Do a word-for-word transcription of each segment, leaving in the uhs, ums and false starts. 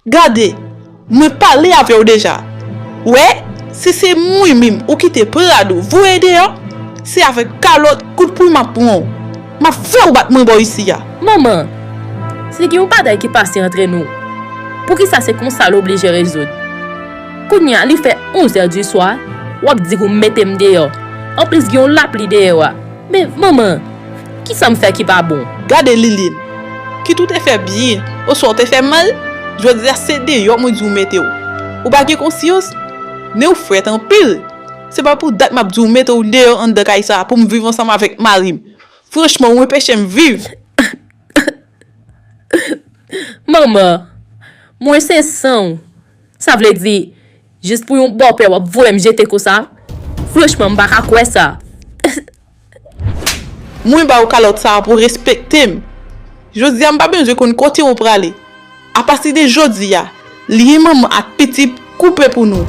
Gade, mwen pale avè w deja. Wè, si se mwen menm ou kite Prado voye deyò, se avèk kalòt kout pwen m ap pran w. M ap fè w bat mwen bò isi a. Manman, si gen yon bagay ki pase antre nou, poukisa se konsa l oblije rezoud? Kounye a li fè onz è di swa, w ap di w mete m deyò. Anplis gen yon lapli deyò a. Men manman, kisa m fè ki pa bon? Gade Liline, kit ou te fè byen oswa w te fè mal, jodi a se deyò mwen di w mete w. Ou pa gen konsyans? Men w frèt anpil. Se pa pou dat m ap di w mete w deyò anndan kay sa a pou m viv ansanm avèk mari m. Franchman, ou enpeche m viv. Manman, mwen se san w. Sa vle di, jis pou yon bòpè w ap voye m jete konsa? Franchman, m pa ka kwè sa. Mwen ba w kalòt sa a pou w respekte m. Jodi a, m pa bezwen konn kote w prale. Apati de jodi a, lyen manman ak pitit koupe pou nou.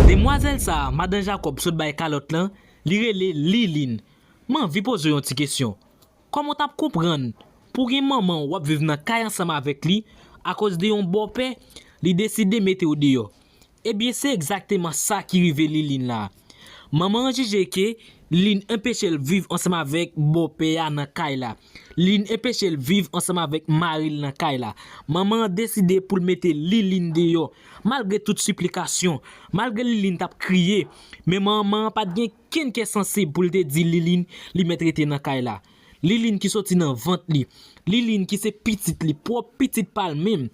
Demwazèl sa a, madan Jakòb sot bay kalòt lan, li rele Liline. M anvi poze w yon ti kesyon. Kòman w t ap konprann pou gen manman w ap viv nan kay ansanm avèk li, akoz de yon bòpè, li deside mete w deyò? Ebyen, se egzakteman sa ki rive Liline la. Manman an jije ke Liline enpeche l viv ansanm avèk bòpè a nan kay la. Liline enpeche l viv ansanm avèk mari l nan kay la. Manman an deside pou l mete Liline deyò. Malgre tout siplikasyon, malgre Liline t ap kriye, men manman an pa t gen kenn kè sansib pou l te di Liline li mèt rete nan kay la. Liline ki soti nan vant li, Liline ki se pitit li, pwòp pitit pa l menm,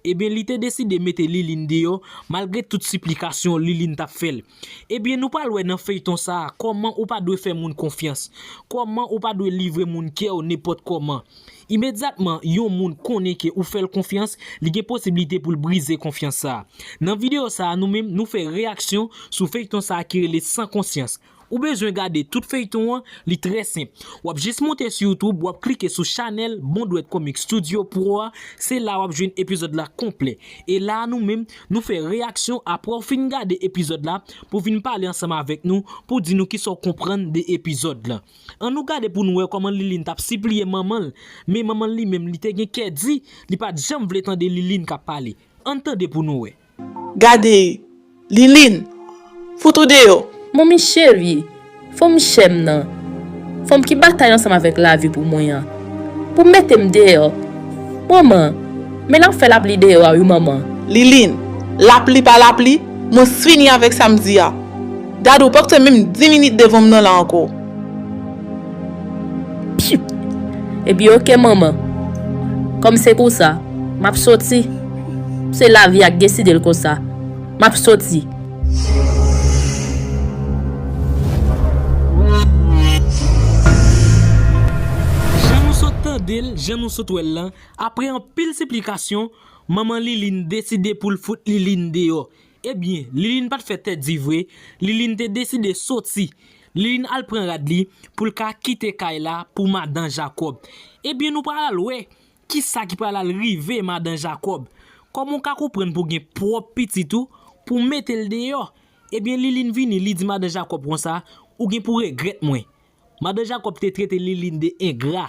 ebyen, li te deside mete Liline deyò, malgre tout siplikasyon Liline t ap fè l. Ebyen, nou pral wè nan feyton sa a kòman ou pa dwe fè moun konfyans, kòman ou pa dwe livre moun kè w nenpòt kòman. Imedyatman yon moun konnen ke ou fè l konfyans, li gen posiblite pou l brize konfyans sa a. Nan videyo sa a, nou menm, nou fè reyaksyon sou feyton sa a ki rele San Konsyans. Ou bezwen gade tout feyton an, li trè senp. W ap jis monte sou YouTube, w ap klike sou chanèl Bon Dwèt Comic Studio Pro a, se la w ap jwenn epizòd la konplè. E la a nou menm, nou fè reyaksyon apre w fin gade epizòd la, pou vin pale ansanm avèk nou, pou di nou kisa w konprann de epizòd la. Ann nou gade pou nou wè kòman Liline t ap sipliye manman l, men manman l li menm li te gen kè di, li pa t janm vle tande Liline k ap pale. Ann tande pou nou wè. Gade, Liline, fout ou deyò. Manmi cheri, fanm chè m nan, fanm ki batay ansanm avèk lavi pou mwen an, pou mete m deyò. Manman, men l ap fè lapli deyò a wi manman. Liline, lapli pa lapli, mwen fini avèk sa m di a. Dadou, pa t fè menm dis minit devan m nan la ankò. Pip! Ebyen oke manman. Kòm se konsa, m ap soti. Se lavi a k deside l konsa. M ap soti. Jan nou sot tande l, jan nou sot wè l lan, apre anpil siplikasyon, manman Liline deside pou l fout Liline deyò. Ebyen, Liline pa t fè tèt di vre, Liline te deside soti. Liline al pran rad li pou l ka kite kay la pou madan Jakòb. Ebyen, nou pral al wè kisa ki pral al rive madan Jakòb. Kòman w ka konprann pou w gen pwòp pitit ou, pou w mete l deyò? Ebyen, Liline vini, li di madan Jakòb konsa, ou gen pou regrèt mwen. Madan Jakòb te trete Liline de engra.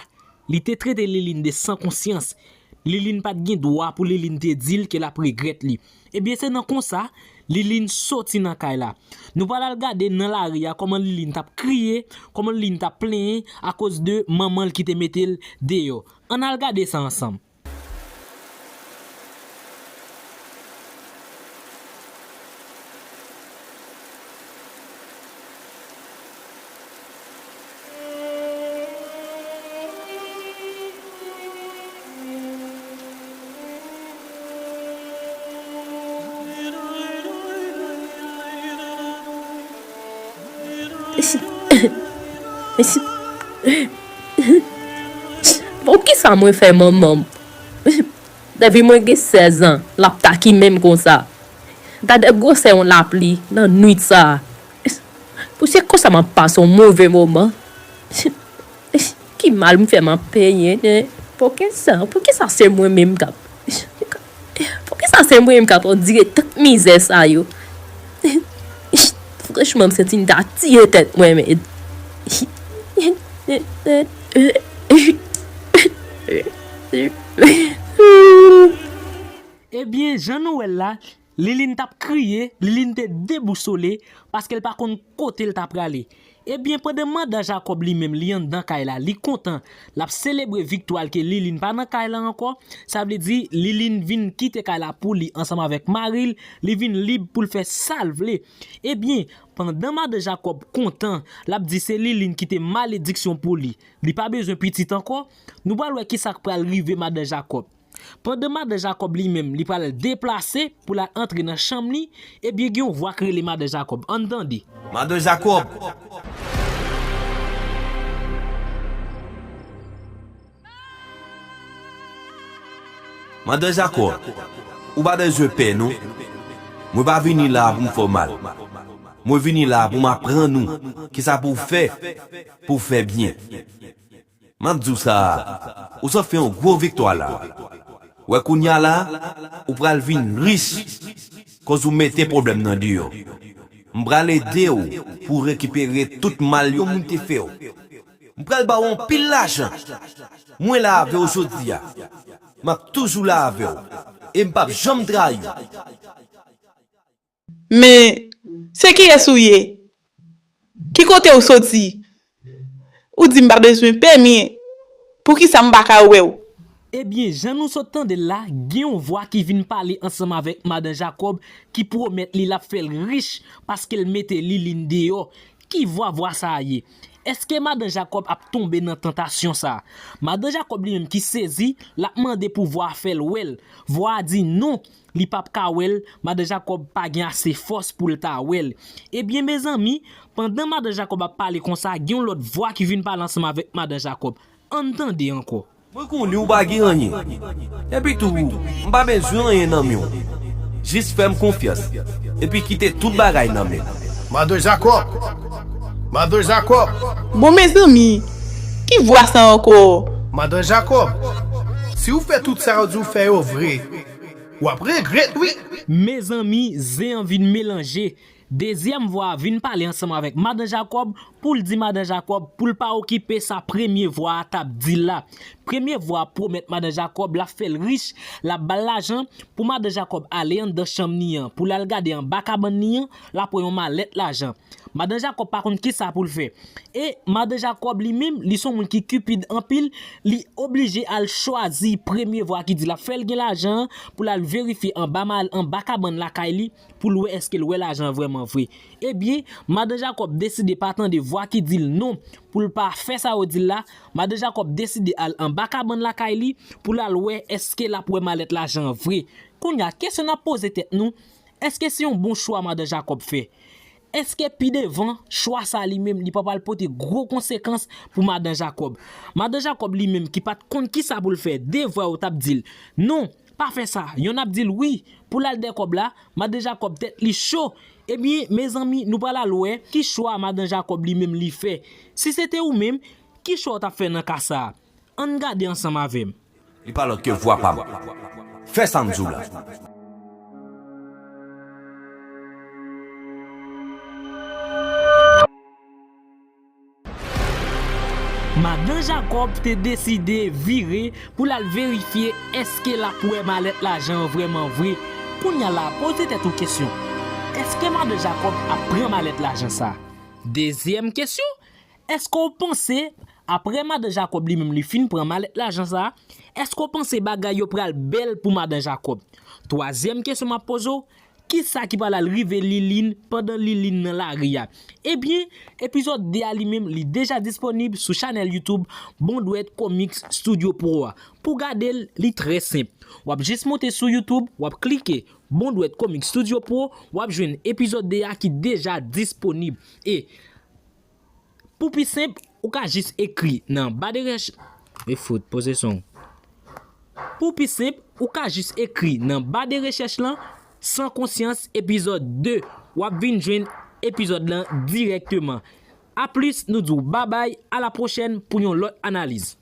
Li te trete Liline de san konsyans. Liline pa t gen dwa pou Liline te di l ke l ap regrèt li. Ebyen, se nan konsa, Liline soti nan kay la. Nou pral al gade nan lari a kòman Liline t ap kriye, kòman Liline t ap plenyen akoz de manman l ki te mete l deyò. Ann al gade sa ansanm. Poukisa mwen fè manman m? Depi mwen gen sèz an, l ap takimen m konsa. Gade gwosè yon lapli nan nwit sa a. Pou se konsa m ap pase yon move moman. Ki mal m fè m ap penyen, nen? Poukisa, poukisa se mwen menm k ap, poukisa se mwen menm k ap andire tout mizè sa yo? Franchman, m santi m ta tiye tèt mwen, men. Ebyen, jan nou wè l la, Liline t ap kriye, Liline te debousole, paske l pa konn kote l ta prale. Ebyen, pandan madan Jakòb li menm, li anndan kay la, li kontan, l ap selebre viktwa l ke Liline pa nan kay la ankò, sa vle di Liline vin kite kay la pou li ansanm avèk mari l, li vin lib pou l fè sa l vle. Ebyen, pandan madan Jakòb kontan, l ap di se Liline ki te malediksyon pou li, li pa bezwen pitit ankò, nou pral wè kisa k pral rive madan Jakòb. Pandan madan Jakòb li menm, li pral deplase pou l al antre nan chanm li, ebyen gen yon vwa k rele madan Jakòb. Ann tande. Madan Jakòb! Madan Jakòb, ou pa bezwen pè non. Mwen pa vini la pou m fè w mal. Mwen vini la pou m aprann ou kisa pou w fè, pou w fè byen. M ap di w sa, ou sot fè yon gwo viktwa la. Wè kounye a la, ou pral vin rich, koz ou mete pwoblèm nan deyò. M pral ede w pou w rekipere tout mal yon moun te fè w. M pral ba w anpil lajan. Mwen la avè w jodi a. M ap toujou la avè w. E m p ap janm trayi w. Men, se kiyès ou ye? Ki kote ou soti? Ou di m pa bezwen pè, men poukisa m pa ka wè w? Ebyen, jan nou sot tande l la, gen yon vwa ki vin pale ansanm avèk madan Jakòb ki pwomèt li l ap fè l rich paske l mete Liline deyò. Ki vwa vwa sa a ye? Èske madan Jakòb ap tonbe nan tantasyon sa a? Madan Jakòb li menm ki sezi, l ap mande pou vwa a fè l wè l. Vwa a di non, li p ap ka wè l, madan Jakòb pa gen ase fòs pou l ta wè l. Ebyen, mezanmi, pandan madan Jakòb ap pale konsa, gen yon lòt vwa ki vin pale ansanm avèk madan Jakòb. Ann tande ankò. Mwen konnen ou pa gen anyen. Epitou, m pa bezwen anyen nan men w. Jis fè m konfyans, epi kite tout bagay nan men m. Madan Jakòb! Madan Jakòb! Bon, mezanmi, ki vwa sa ankò? Madan Jakòb, si w fè tout sa yo di w fè yo vre, w ap regrèt wi. Mezanmi, zen an vin melanje. Dezyèm vwa a vin pale ansanm avèk madan Jakòb pou l di madan Jakòb pou l pa okipe sa premye vwa a t ap di l la. Premye vwa a pwomèt madan Jakòb l ap fè l rich, l ap ba l lajan pou madan Jakòb ale anndan chanm li an, pou l al gade anba kabann li an, l ap wè yon malèt lajan. Madan Jakòb pa konn kisa pou l fè. E madan Jakòb li menm, li se yon moun ki kipid anpil, li oblije al chwazi premye vwa ki di l ap fè l gen lajan an pou l al verifye anba mal, anba kabann lakay li, pou l wè èske l wè lajan an vrèman vre. Ebyen, madan Jakòb deside pa tande vwa ki di l non, pou l pa fè sa yo di l la. Madan Jakòb deside al anba kabann lakay li pou l al wè èske l ap wè malèt lajan an vre. Kounye a, kesyon n ap poze tèt nou, èske se yon bon chwa madan Jakòb fè? Èske pi devan, chwa sa li menm, li pa pral pote gwo konsekans pou madan Jakòb? Madan Jakòb li menm ki pa t konn kisa pou l fè, de vwa yo t ap di l non, pa fè sa, yonn ap di l wi, pou l al dèyè kòb la, madan Jakòb tèt li cho. Ebyen, mezanmi, nou pral al wè ki chwa madan Jakòb li menm li fè. Si se te ou menm, ki chwa w t ap fè nan ka sa a? Ann gade ansanm avè m. Li pa lòt ke vwa pa m. Fè sa m di w la. Madan Jakòb te deside vire pou l al verifye èske l ap wè malèt lajan an vrèman vre. Kounye a la, poze tèt ou kesyon. Èske madan Jakòb ap pran malèt lajan sa a? Dezyèm kesyon, èske w panse, apre madan Jakòb li menm li fin pran malèt lajan sa a, èske w panse bagay yo pral bèl pou madan Jakòb? Twazyèm kesyon m ap poze w, kisa ki pral al rive Liline pandan Liline nan lari a? Ebyen, epizòd de a li menm, li deja disponib sou chanèl YouTube Bondwèt Comics Studio Pro a. Pou gade l, li trè senp. W ap jis monte sou YouTube, w ap klike Bondwèt Comics Studio Pro, w ap jwenn epizòd de a ki deja disponib. E pou pi senp, ou ka jis ekri nan ba de rech-, e fout, poze son. Pou pi senp, ou ka jis ekri nan ba de rechèch lan, San Konsyans epizòd de. W ap vin jwenn epizòd lan dirèkteman. A plis, nou di w babay, a la pwochèn pou yon lòt analiz.